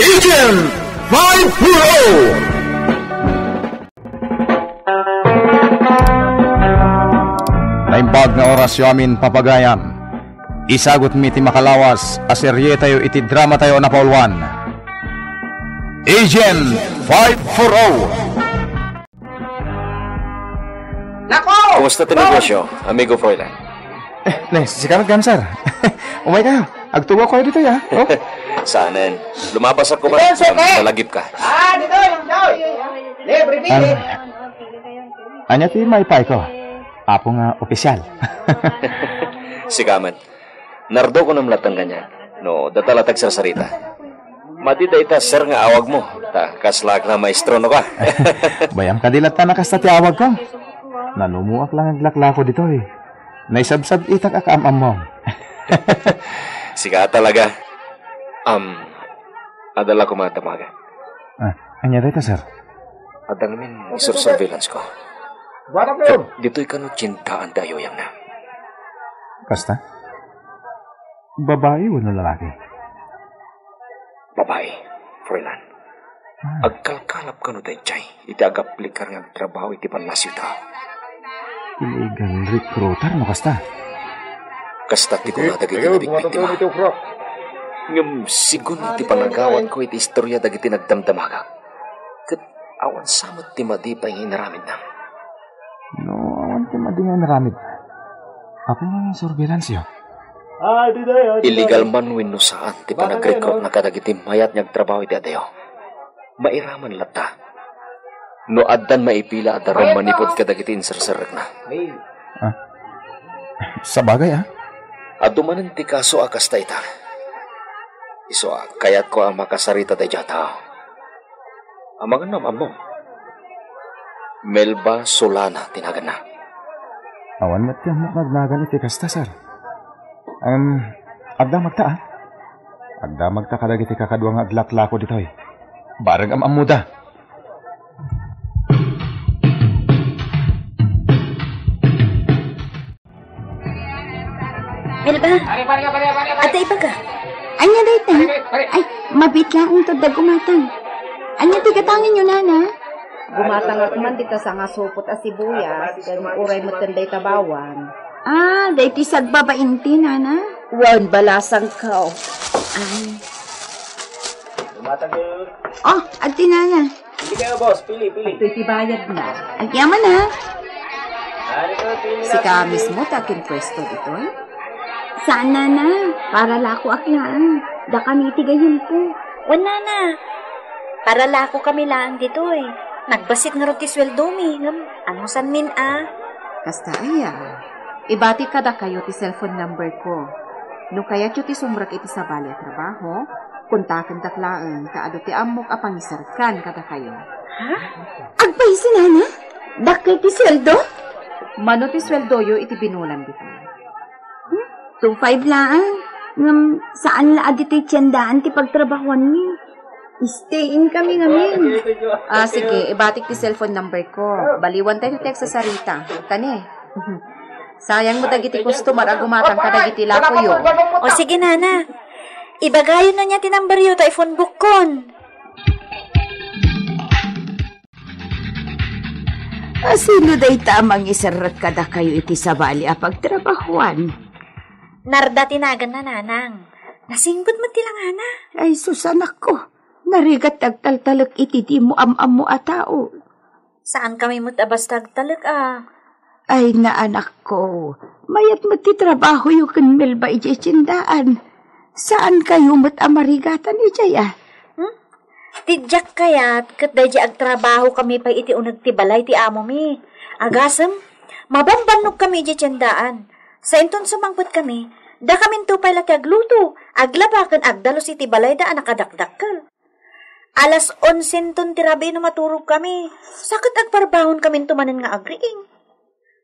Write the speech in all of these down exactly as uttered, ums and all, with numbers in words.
Agent five four oh! Naimbag nga orasyo amin, papagayan. Isagutmi ti makalawas a serietayo iti dramatayo a napauluan, Agent five four oh. Nako! Kumusta ti negosyo, amigo Froilan? Eh, ne, sika met gani, sir. Umay kayo. Agtugawkayo ditoy, ah. Oh. Saanen. Lumapasakon man. Ikaw, sir, eh. Nalagipka. Ah, ditoy, ditoy. Libre, libre. Ah, ania ti maipayko? Apo nga opisyal. Sika met. Nardo ko no latta kaniak. No, data la ti agsarsarita. Madi dayta, sir, nga awagmo. Ta, kasla ak la maestro, no ka? Bayam kadi latta a kasta ti awagko. Nanumoak la nga aglaklako ditoy. Naisabsab-itak a kaam-ammom. Sika talaga. Am, adda la koma damaga. Ah, ania dayta, sir? Adda ngamin isursurveillance ko. Ket ditoy kano tiendaan ti ayuyangna. Kasta? Babai wenno lalaki? Babai, Froilan. Ah. Agkalkalap kano daydiay iti agaplikar nga agtrabaho iti Palacio ta. Illegal recruiter no kasta? Kasta ti kuna dagiti nabikbiktima. Ngem sigun iti panagawatko iti istoria dagiti nagdamdamagak, ket awan sa met ti madi pay nga inaramidna. No, awan ti madi nga inaramid. Apay nga surveillance-yo? Illegal man wenno saan ti panagrekrutna kadagiti mayat nga agtrabaho iti adayo, mairaman latta. No addan maipila a darum manipud kadagiti inserserrekna. Ah. Sabagay, ah. Adu manen ti kaso a kasta ita. Isu a kayatko a makasarita daydiay a tao. Amangan no am-ammom. Melba Solana ti naganna. Awan met ti ammok nga agnagan iti kasta, sir. Em, agdamagta, ah. Agdamagta kadagiti kakadua nga aglaklako ditoy. Bareng am-ammoda. Melba, adda ibaga. Ania dayta? Ay, mabiit laeng to da gumatang. Ania ti gatangenyo, nana? Gumatangak man dita sangasupot a sibuyas, ken uray metten dayta bawang. Ah, daytoy sagbabainti, nana? Wen, balasangko. Ay. Gumatang kayo. Oh, adtoy, nana. Pili kayo, boss. Pili, pili. Adtoy ti bayadna. Agyaman, ha? Ari ko, pili lang, pili. Sika mismo ti agimpuesto ditoy? Saan, nana. Paralakoak laeng. Dakami iti gayyemko. Wen, nana. Paralakokami laeng ditoy. Nagbassit ngarud ti sueldomi, ngem anusanmin a? Kasta aya. Ibatik kadakayo ti cellphone number ko. No kayatyo ti sumrek iti sabali a trabaho, kontakendak laeng ta adu ti ammok a pangiserkan kadakayo. Ha? Agpayso, nana? Dakkel ti sueldo? Mano ti sueldoyo iti binulan ditoy? Hmm? Two five laeng. Ngem saan la a ditoy tiendaan ti pagtrabahoanmi. Stay in kami ngamin. Ah, sige, ibatik ti cellphone number ko. Baliwan tayo ti agsasarita. Kani? Sayang mo dagiti customer a gumatang kadagiti lakoyo. O sige, nana. Ibagayon no nia ti numberyo ta i-phone book kon. A, sino dayta a mangiserrek kadakayo iti sabali a pagtrabahuan? Narda ti naganna, nanang. Nasingpet met ti langana. Ay, sus, anakko. Narigat ti agtaltalek iti dimo am-ammo a tao. Saankami met a basta agtalek a. Ay, naanakko. Mayat met ti trabahoyo ken Melba idiay tiendaan. Saankayo met a marigatan idiay a? Hmm? Ti diak kayat, ket daydiay agtrabahokami pay iti uneg ti balay ti amomi. Agasem, mabambannogkami idiay tiendaan. Sa inton sumangpetkami, dakaminto pay la ti agluto, aglaba ken agdalus iti balayda a nakadakdakkel. Alas onsenton ti rabii no maturogkami, sa ket agparbahonkaminto manen nga agriing.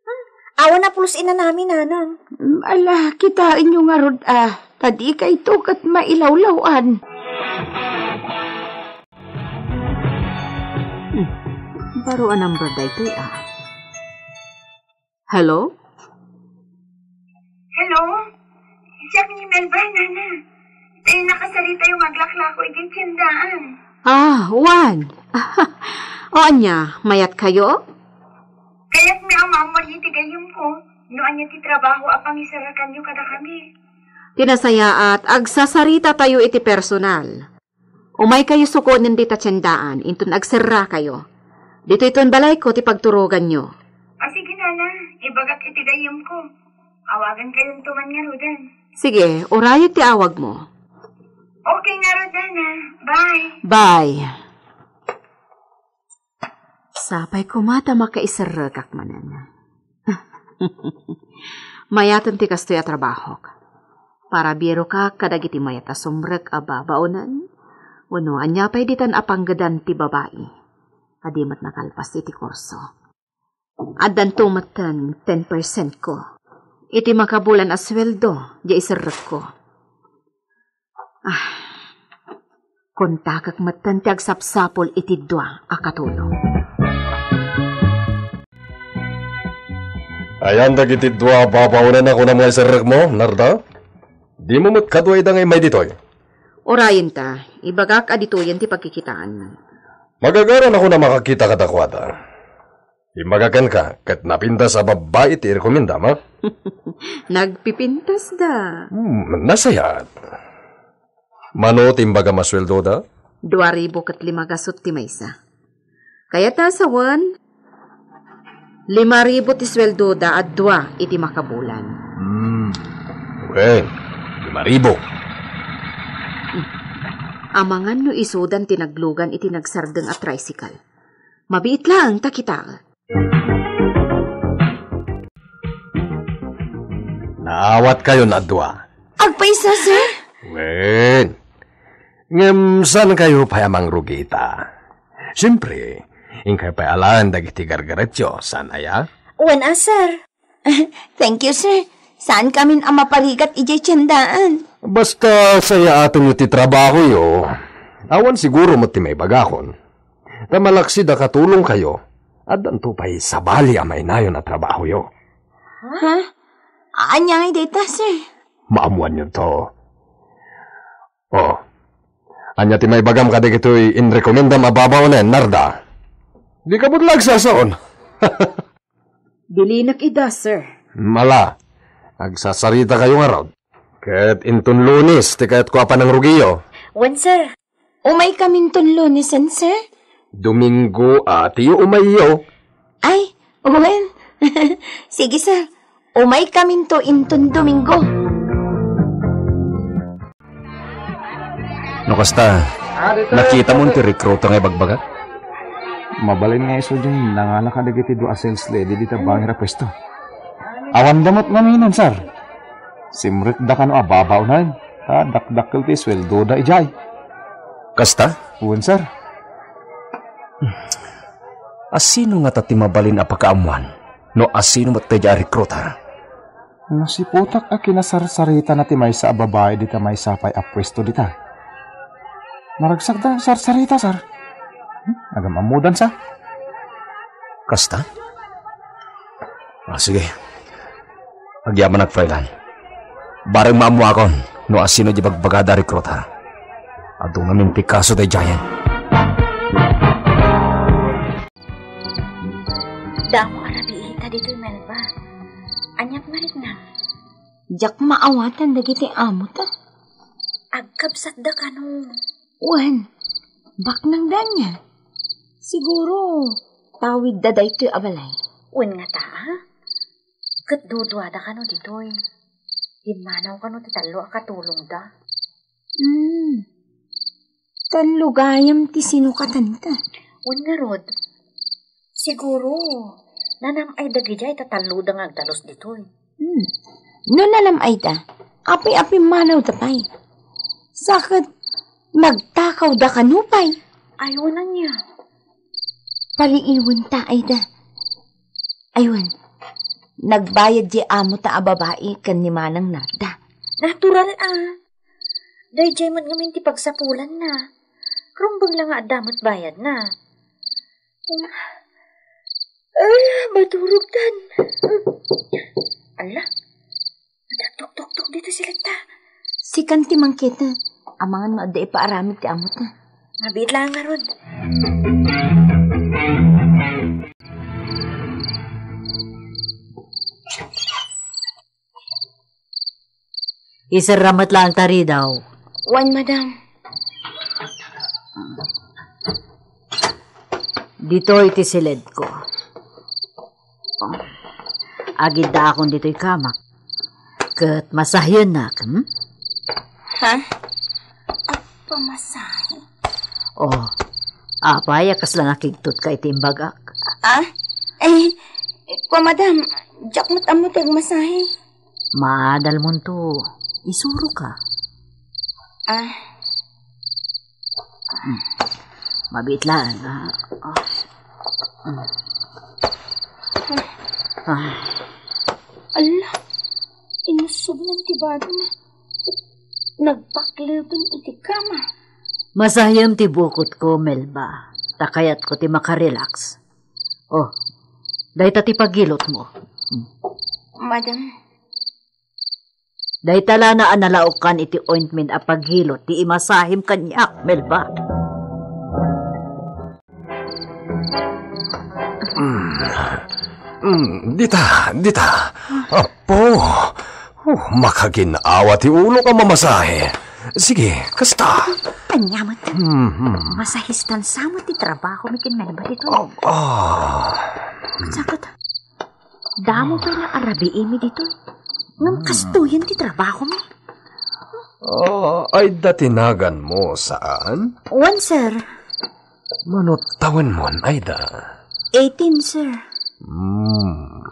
Hmm, awan a pulos inanami, nanang. Mm, ala, kitaenyo ngarud a, ta dikayto ket mailawlaw-an. Hmm, baro a number daytoy a. Hello? Hello? Siak ni Melba, nana. Eh, nakasaritayo nga aglaklako iti tiendaan. Ah, wen. O ania, mayat kayo? Kayatmi a maammoan iti gayyemko. No ania ti trabaho a pangisarakanyo kadakami. Ti nasayaat, agsasaritatayo iti personal. Umay kayo sukonen dita tiendaan, inton agserra kayo. Ditoyton balayko ti pagturoganyo. Ah, sige, nana. Ibagak iti gayyemko. Awagan kayonto man ngaruden. Sige, urayek ti awagmo. Okay ngarud, nana. Bye. Bye. Sapay koma ta makaiserrekak manen. Mayaten ti kastoy a trabahok. Para birokak kadagiti mayat a sumrek a babaonen, wenno ania pay ditan a panggedan ti babai a di met nakalpas iti kurso. Addanto metten ten percent ko iti makabulan a sueldo diay iserrekko. Ah, kontakek metten ti agsapsapul iti dua a katulong. Ayan dagiti dua a babaonen a kunam nga iserrekmo, Narda? Dimo met kadua ida nga immay ditoy? Urayenta, ibagak a ditoyen ti pagkikitaanmi. Magagaran a kunam a makakita kadakuada. Imbaga kenka, ket napintas a babbai ti irekomendam, a? Nagpipintasda. Hmm, nasayaat. Mano ti imbagam a sueldoda? Dua ribu ket lima gasut ti maysa. Kayatna a sawen, lima ribu ti sueldoda a dua iti makabulan. Hmm. Wen, lima ribu. Amangan no isudan ti naglugan iti nagsardeng a tricycle. Mabiit laeng ta kitaek. Naawatkayon a dua. Agpayso, sir? Wen. Ngem saan kayo pay a mangrugi ita? Siyempre, inkayo pay alaen dagiti gargaretyo, saan aya? Wen a, sir. Thank you, sir. Saan kamin a maparigat idiay tiendaan. Basta sayaatenyo ti trabahoyo. Awan siguro met ti maibagakon. Ta malaksid a katulongkayo, addanto pay sabali a mainayon a trabahoyo. Ha? Ania ngay dayta, sir? Maammoanyonto. Oh. Ania ti maibagam kadagitoy inrekomendam a babaonen, Narda? Dika met la agsasaon. Bilinek ida, sir. Ala, agsasaritakayo ngarud. Ket inton Lunes ti kayatko a panangrugiyo. Wen, sir. Umaykaminton Lunesen, sir? Domingo a ti umayyo. Ay, wen. Sige, sir. Umaykaminto inton Domingo. No kasta, nakitam ti recruiter nga ibagbagak? Mabalin nga isu diay nangala kadagiti dua a sales lady dita bangir a pwesto. Awanda met ngamin, sir. Simrekda kano a babaonen, ta dakdakkel ti sueldoda idiay. Kasta? Wen, sir. Asino ngata ti mabalin a pakaammoan no asino met daydiay a recruiter? Nasiputak a kinasarsaritana ti maysa a babai dita maysa pay a puesto dita. Naragsak da sarsarita, sir. Hmm? Agam-ammodan sa. Kasta? Ah, sige. Agyamanak, Froilan. Bareng maammoakon no asino di bagbagada a recruiter. Adu ngamin ti kaso daydiayen. Damo a rabiita ditoy, Melba. Aniak mariknam? Diak maawatan dagiti amota. Agkabsatda kano? Wen, baknangda ania. Siguro, tawidda daytoy a balay. Wen ngata, a? Ket duduada kano ditoy? Pimmanaw kano ti tallo a katulongda? Hmm. Tallo gayam ti sinukatanta. Wen ngarud, siguro, nanam-ay dagidiay ta talloda nga agdalus ditoy. Hmm. No nanam-ayda, apay a pimmanawda pay? Sa ket nagtakawda kano pay? Ay, wen ania? Paliiwenta, Aida. Ay wen, nagbayad diay amota a babai ken ni Manang Narda. Natural a. Daydiay met ngamin ti pagsapulanna. Rumbeng la nga adda met bayadna. Ay, maturogtan. Ala, nagtuktuktok ditoy silekta. Sikan ti mangkita. Amangan no adda ipaaramid ti amota. Mabiit lang ngarud. Iserra met laeng ta ridaw. Wen, madam. Ditoy ti siledko. Agiddaakon ditoy kamak. Ket masahiennak, hmm? Ha? Agpamasahe? Oh, apay a kasla nakigtotka iti imbagak? Ah? Eh, kua, madam, diak met ammo ti agmasahe. Maadalmonto, isuroka. Ah. Mabiit laeng, ah. Ah. Ah. Ala, inusognan ti badona. Nagpakleben iti kama. Masahiem ti bukotko, Melba. Ta kayatko ti makarelax. Oh, dayta ti pagilotmo. Hmm. Madam. Dayta la na a nalaokan iti ointment a pagilot ti imasahem kaniak, Melba. Mm, dita, dita. Apo. Oh, makagin-awa ti ulok a mamasahe. Sige, kasta. Ania met. Hmm, hmm. Masahistan sa met ti trabaho mi ken Melba ditoy. Ah, ah. Sakit. Damo pay nga arabiimi ditoy. Ngem kastoyen ti trabaho mi. Ah, ay da ti naganmo, saan? Wen, sir. Mano tawenmon, Aida? Eighteen, sir. Hmm,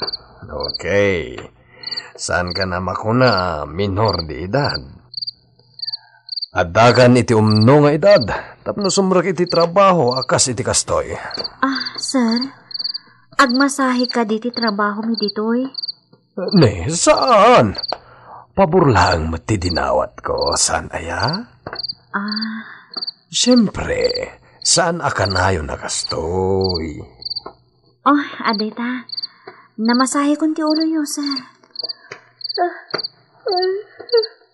okay. Saanka a makuna a minor de edad? Addakan iti umno nga edad tapno sumrek iti trabaho a kas iti kastoy. Ah, sir, agmasahe kadi ti trabaho mi ditoy? Ne, saan? Pabor laeng met ti dinawatko, saan aya? Ah. Siyempre, saan a kanayon a kastoy? Oh, adda ita. Namasahekon ti uloyo, sir.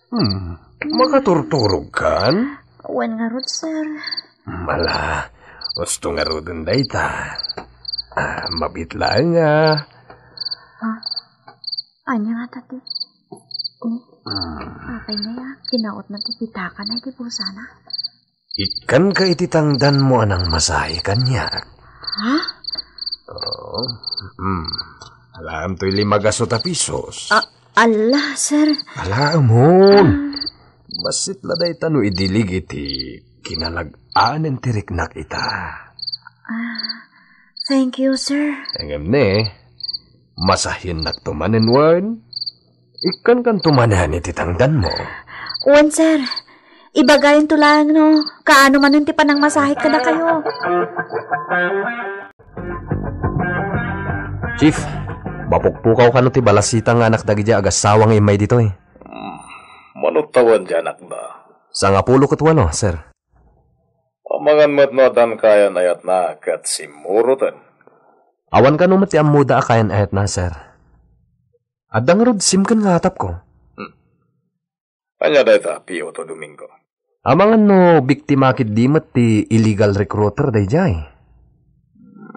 Hmm, makaturturogkan? Wen ngarud, sir. Mala, usto ngaruden dayta. Ah, mabiit laeng, ah. Ah, ania ngata ti? Hmm. Apay ngay a, kinautna ti pitakana iti bulsana. Ikkanka iti tangdanmo a nangmasahe kaniak. Ha? Oo. Hmm. Alaem toy lima gasut a pisos. Ah, ala, sir. Alaemon. Ah. Bassit la dayta no idilig iti kinalag-anen ti riknak ita. Ah, thank you, sir. Ngem ne, masahennakto manen wen? Ikkankanto manen iti tangdanmo. Wen, sir. Ibagayonto laeng no kaano manen ti panangmasahek kadakayo. Chief, mapukpukaw kano ti balasita nga anak dagidiay agassawa nga immay ditoy? Hmm, mano tawen ti anakda? Sangapulo ket walo, sir. Amangan met no addan kayan-ayatna ket simmuroten. Awan kano met ti ammoda a kayan-ayatna, sir. Adda ngarud sim ken nga atapko. Hmm. Ania dayta, P O two Domingo? Amangan no biktima ketdi met ti illegal recruiter daydiay.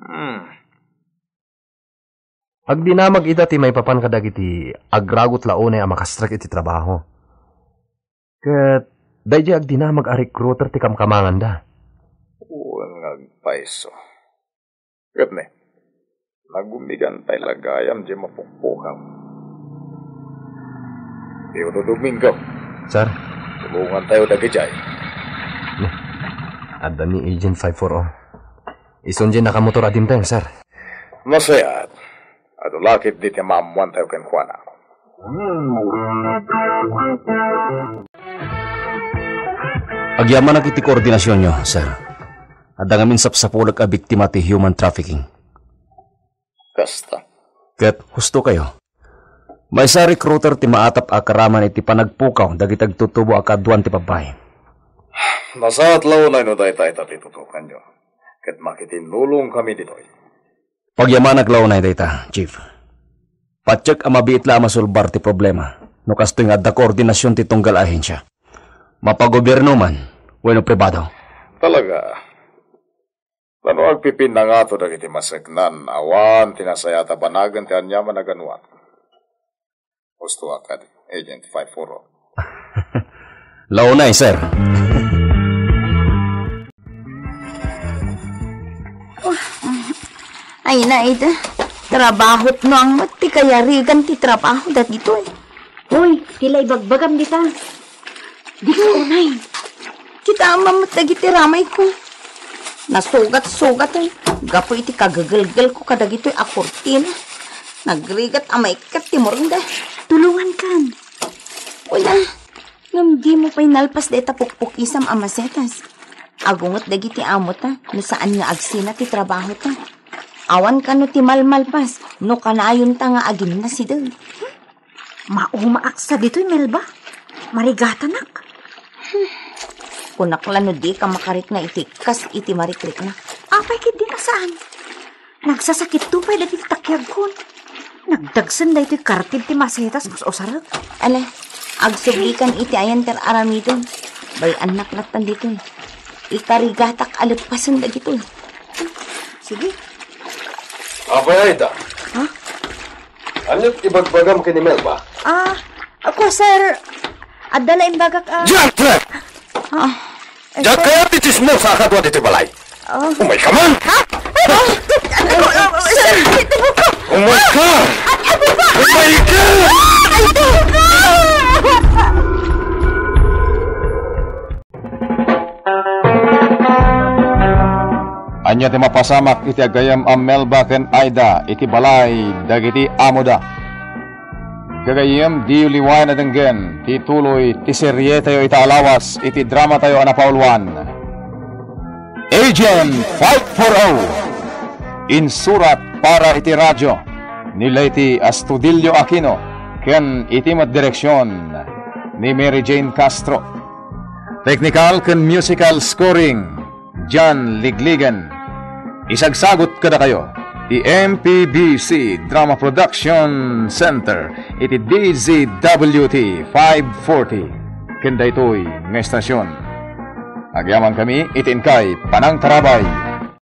Hmm. Agdinamag ida ti maipapan kadagiti agragut la unay a makastrek iti trabaho. Ket daydiay agdinamag a recruiter ti kamkamanganda. Wen nga agpayso. Ket ne, nagumigan pay la gayam diay mapukpukaw. Teodoro Domingo. Sir? Tulongantayo dagijay. Ne, adda ni Agent five four oh. Isun diay nakamotor a dimteng, sir. Nasayaat. Adu la ketdi ti maammoantayo kenkuana. Agyamanak iti koordinasionyo, sir. Adda ngamin sapsapulek a biktima ti human trafficking. Kasta. Ket husto kayo. Maysa a recruiter ti maatap a karaman iti panagpukaw dagiti agtutubo a kaaduan ti babbai. Nasayaat la unay no dayta ita ti tutukanyo. Ket makitinnulongkami ditoy. Pagyamanak la unay dayta, Chief. Patiek a mabiit la a masolbar ti problema. no kastoy nga adda koordinasion ti tunggal a ahensya. Mapagobierno man, wenno pribado. Talaga. Tano agpipinangato dagiti maseknan, awan ti nasayaat a banagen ti aniaman a ganwan. Husto a kadi, Agent five four oh. Launay, sir. Ay, naida. Trabahot no ang ti kayarigan ti trabaho dagitoy. Hoy, tila ibagbagam dita. Dika unay. Kita mammet dagiti ramay ko. Nasugat-sugat, eh. Gapu iti kagegelgel ko kadagitoy a kurtina. Nagrigat a maikkat ti murungda. Tulungan kan. Wala. Ngem di mo pay nalpas dayta pukpukisam a masetas. Agunget dagiti amota no saan nga agsina ti trabahota. Awan kano ti malmalpas no kanayonta nga agimnasideg. Maumaak sa ditoy, Melba. Marigatanak. Kunak la no di ka makarikna iti kas iti marikrikna. Apay ket di nasaan? Nagsasakit to pay dagiti takiagkon. Nagdagsen daytoy kartib ti masetas nga usarek. Ala, agsublikan iti ayan ti aramiden. Bay-annak lattan ditoy. Ikarigatak a leppasen dagitoy. Sige. Apay Aida? Ha? Ania ti ibagbagam ken ni Melba? Ah, ako, sir. Adda la imbagak a Diantre! Ah, eh, Diak sir. Kaya ti chismosa a kadua ditoy balay. Ah. Umay ka man! Ha? Ano? Sir, ito po ko. Umay ka! Ito po! Umay ka! Ay, ito po! Ania ti mapasamak iti aggayem a Melba ken Aida iti balay dagiti amoda? Gagayyem, diyo liwayan a denggen ti tuloy ti serietayo ita a lawas iti dramatayo a napauluan, Agent five four oh. Insurat para iti radio ni Leti Astudillo Aquino ken iti met direksion ni Mary Jane Castro. Technical ken musical scoring, John Ligligan. Isagsagut kadakayo ti M P B C Drama Production Center iti D Z W T five forty ken daytoy nga estasion. Agyamankami iti inkay panangtarabay.